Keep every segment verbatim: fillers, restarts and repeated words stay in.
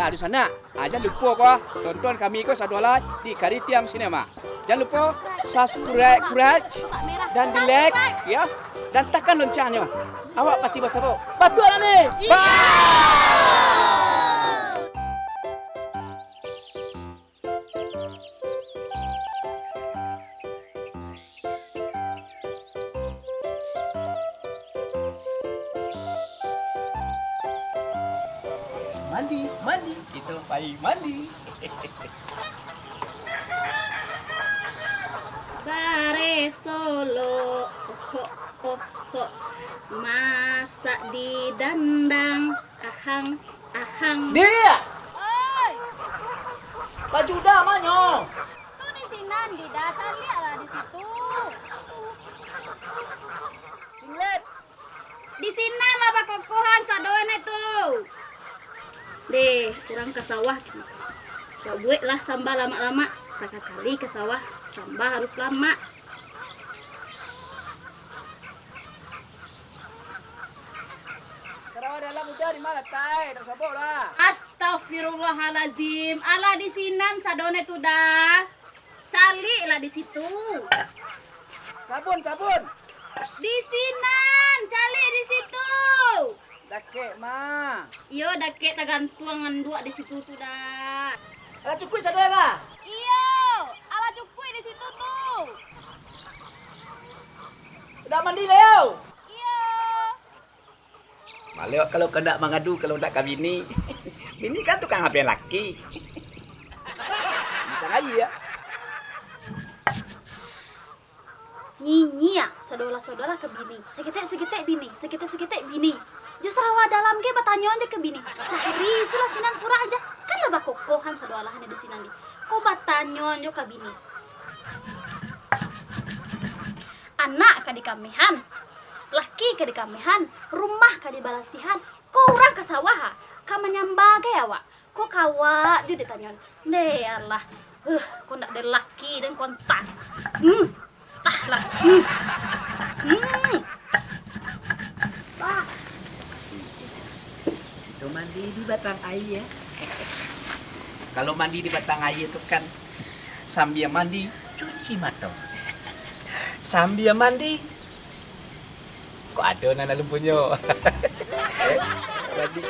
Aduh sanak, ah, jan lupo ko, tonton kami ko sadolah di Karitiam Cinema. Jan lupo subscribe, subscribe, dan di like, ya, dan takan loncengnya. Awak pasti basabo. Batua lah ni? Iya! Bye! Mandi, mandi, kito pai mandi. Bareso lo, ohok, ohok, masak di dandang, ahang, ahang. Diak! Oi! Baju Da ma nyo? Tu di sinan, di Da, caliaklah di situ. Singlet. Di sinan lah bakokohan sadoe tu. Deh, urang ka sawah ki. Kok bueklah samba lamak-lamak, sakakali ka sawah, samba harus lamak. Sarawa dalam udah di ma latak, dak sobok lah. Astagfirullahalazim. Alah di sinan sadoe tu Da. Caliaklah di situ. Sabun, sabun. Di sinan, caliak di situ. Dakek ma? Iyo, dakek tagantuang anduak di situ tu Da. Alah cukuik sadoe lah. Iyo, alah cukuik di situ tu. Udah mandi lah yo? Iyo. Malek kalau kandak mangadu, kalau ndak ka bini. Bini kan tukang apian laki. Bintang aia. Nyinyia, sadolah-sadolah ka bini. Saketek-saketek bini, saketek-saketek bini. Jo sarawa dalam ge batanyo jo ka bini. Cari isulah sinan surah aja. Kan lah bakokohan sadolahnyo di sinan di. Ko batanyo jo ka bini. Anak ka dikamehan, laki ka dikamehan, rumah ka dibarasihan, ko urang ka sawah, ka manyamba ge awak, ko ka awak jo ditanyoan. Ndeh alah, huh, ko ndak ado laki den kontak. Hmm, tah lah. Hmm. Hmm. Bah. Kito mandi di batang aia. Kalau mandi di batang aia tu kan, sambia mandi, cuci mato. Sambia mandi, kok ado nan alun punyo. Mandi.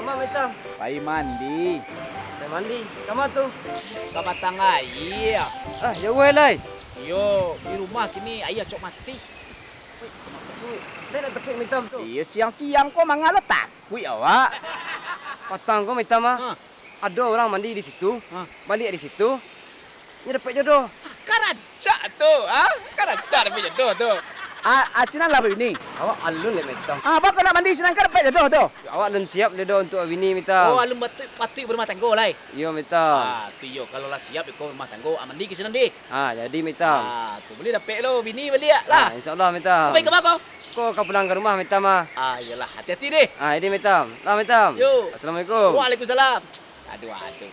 Kama, Mitam? Pai mandi. Pai mandi? Kama tu? Ka batang aia. Ah, jauah lai. Iyo, di rumah kini aia acok mati. Wih, kama tu? Lai nak takuik Mitam tu. Iyo, siang-siang ko manga lo takuik awak. Patang ko Mitam ah. Ha. Ado urang mandi di situ, ha, baliak di situ, inyo dapek jodoh. Karancak tu, ha? Karancak dapek jodoh tu. Ah, ah, sinan lah babini. Awak alun lai, Mitam. Ah, baa kok nak mandi sinan kan dapek jodoh tu? Awak alun siap jodoh untuak babini, Mitam. Oh, alun patuik, patuik barumah tanggo lai. Iyo, Mitam. Ah, tu iyo, kalau lah siap iko barumah tanggo, ah, mandi ka sinan deh. Ah, jadi, Mitam. Ah, tu buliah dapek lo bini baliak lah. Ah, insyaallah, Mitam. Pai ka ma ko? Ko ka pulang ka rumah, Mitam ah. Ah, iyolah, hati-hati deh. Ah, ini Mitam. Lah, Mitam. Yo. Assalamualaikum. Waalaikumsalam. Aduh, aduh.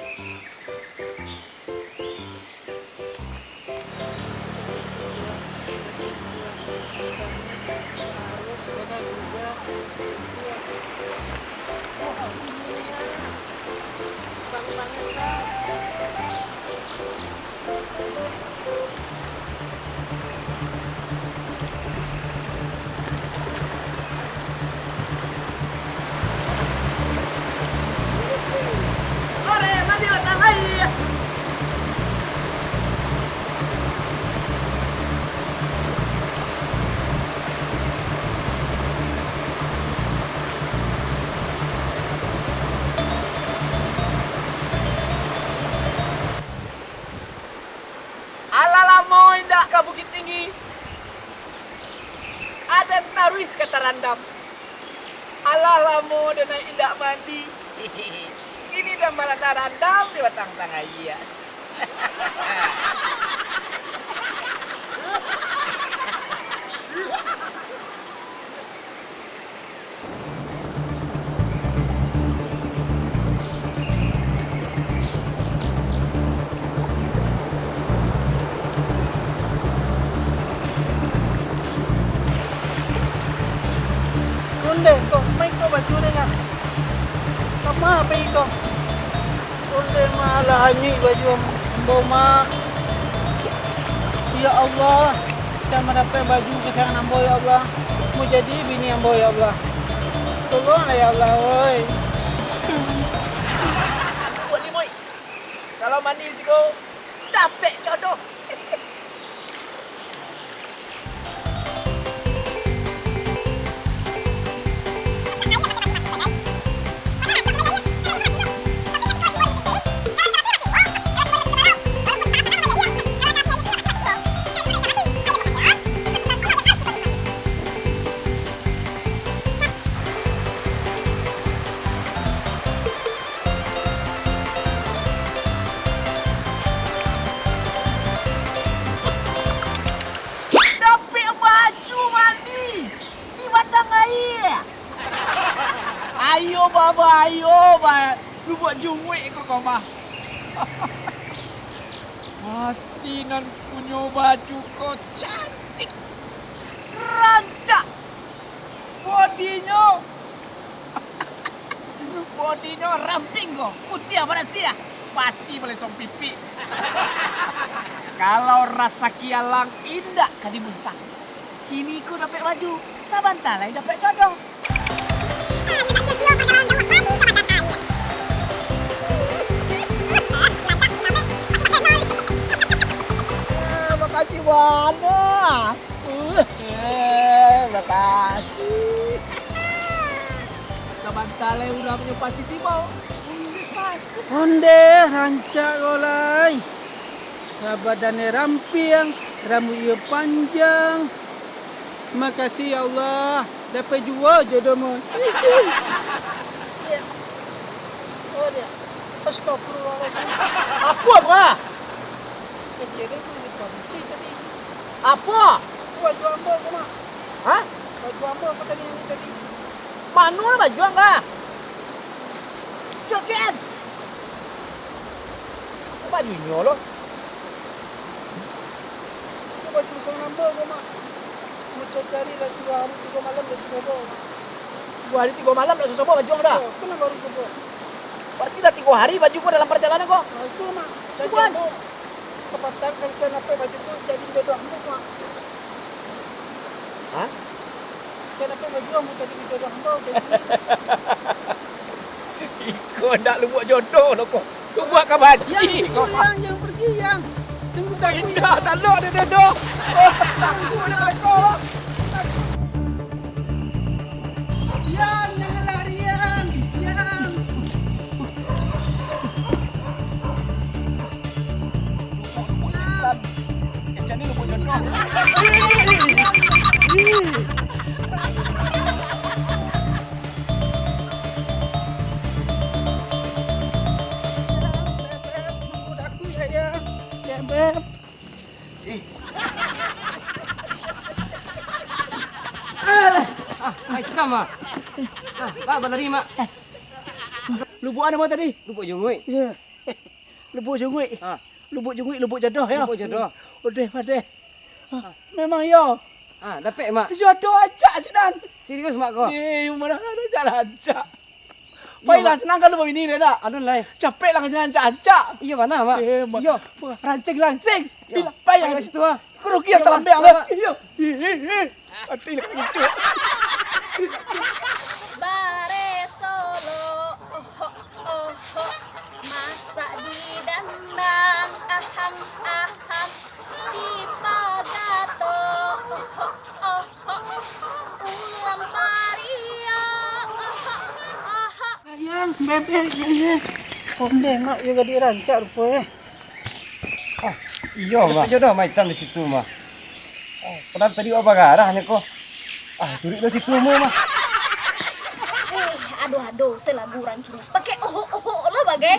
Ore, mandi batang Randam. Alah lamo den indak mandi. Kini den marandam-randam di batang-batang aia. Ondeh ko, ma iko baju den, Mak? Kama pai ko? Ondeh, Mak, alah anyuik baju ambo, Mak. Ya Allah, sia mandapek baju kasayangan ambo, ya Allah. Mau jadi bini ambo, ya Allah. Tolonglah, ya Allah, oi. Buek ni, Moi. Kalau mandi siko, dapek jodoh. Dapek baju mandi di batang aia. Ayo, Bah, Bah, ayo, Bah. Lubuak Junguik ko, ko, Bah. Pasti nan punyo baju ko cantik, rancak, bodinyo, bodinyo ramping ko, putiah barasiah, pasti balesong pipik. Kalau rasaki alang indak ka dibunsang. Kini ko dapek baju, sabanta lai dapek jodoh. Eh, makasih bana. Eh, makasih. Sabanta lai urang nyo pasti tibo. Ondeh, rancak ko lai. Lah badannyo rampiang, rambuiknyo panjang. Makasih, ya Allah, dapek juo jodoh, Mon. Astagfirullahaladzim. Apo, Bah? Kecil tu dipadusi tadi. Apo? Baju ambo ko, Mak. Hah? Baju ambo ko tadi, nan tadi. Mano lah baju ang, Bah? Joget! Bajunyo lo. Itu baju sanang ambo ko, Mak. Mancari-cari lah tigo hari tigo malam dak sosobo. Tigo hari tigo malam dak sosobo baju ang dah? Iyo, kan baru sobo. Berarti dah tigo hari baju ko dalam perjalanan ko? Nah, itu, Mak. Janji ambo, kapatang kalau sia dapek baju ko, jadi jodoh ambo, Mak. Hah? Sia dapek baju ambo jadi jodoh ambo, jadi. Iko ndak lubuak jodoh lo ko. Lubuak ka banci ko. Yang, yang, jangan pergi, yang. Tunggu dah aku. Indak, tak lo ado jodoh. Tunggu dah aku. Yang, jangan lari, yang. Yang. Ah, ah, itu kan, Mak. Ah, Mak, balari, Mak. Lubuak a namo tadi? Lubuak Junguik. Iyo. Lubuak Junguik. Ha. Lubuak Junguik, lubuak jodoh, yo. Lubuak jodoh. Odeh, padeh. Ha. Memang iyo. Ha, dapek, Mak. Jodoh acak sinan. Serius, Mak, ko? Eh, mano ado rancak-rancak. Iyo, Mak. Pailah, sanang kan lu babini, dak? Alun lai. Capeklah ka sinan rancak-rancak. Iyo, bana, Mak. Eh, Mak. Iyo. Ransing-ransing. Iyo. Pai lah. Pai ka situ, ha. Kerugian talambek lah. Iyo. Ih, ih, ih. Mati lah itu. Bare solo, oho, oho. Masak di dandang, aham, aham. Di pagato, oho, oho. Ulam paria, oho, oho. Sayang, bebek, sayang. Ondeh, Mak, iyo gadih rancak rupo, eh. Ah, iyo, Mak. Jodoh Mak Itam di situ, Mak. Ah, padahal tadi awak bagarah nyo ko. Ah, turuik lo situ mo mah. Eh, aduh, aduh, salagu urang kini. Pakai ohok-ohok lo bagai.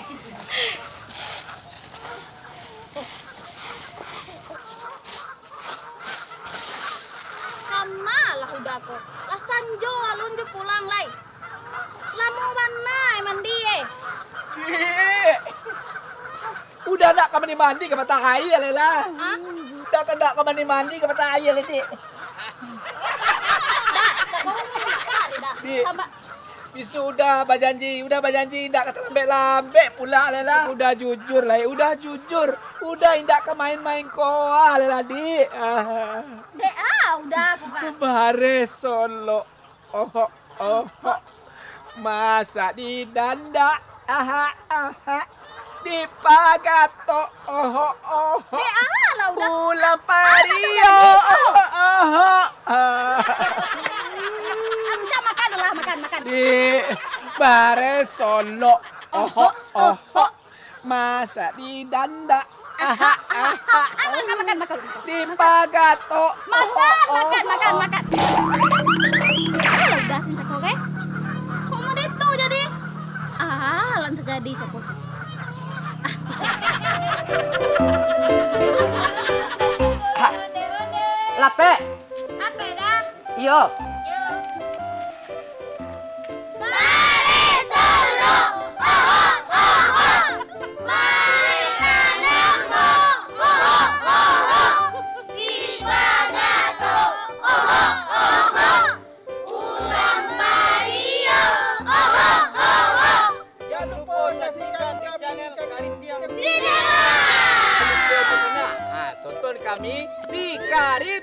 Kama lah Uda ko. Lah sanjo alun jo pulang lai. Lamo bana mandi eh. Dik! Uda ndak ka mandi-mandi ka mata aia lai lah. Hah? Uda ka ndak ka mandi-mandi ka mata aia lai, Dik. Dak, dak mau, dak, dak, dak. Dik. Samba- Bisuak Uda bajanji, Uda bajanji indak ka talambek-lambek pulak lai lah. Uda jujur lai, Uda jujur. Uda indak ka main-main koa lai lah, Dik. Ah. Dek ah, Uda, Uda. Bareh solok. Ohok, ohok. Masak di dandak. Aha, aha. Di pagatok. Ohok, ohok. Dek ah, lah Uda. Pulang pario. Ohok, ohok. Ah. Ah, bisa makan lah, makan, makan. Di bareh solok. Ohok, ohok. Masak di dandak. Aha, aha. Ah, makan, makan, makan. Di pagatok. Makan, makan, makan, makan. Alah, Uda, cako, eh. Kok model tu jadi? Ah, lah terjadi, cako. Ah. Lapek. Lapek dah. Iyo. Iyo. Bareh solok, ohok, ohok. Main tanang, ohok, ohok. Di pagatok, ohok, ohok. Pulang pario, ohok, ohok. Jan lupo saksikan di channel Karintiang Cinema. Ah, tonton kami di Karintiang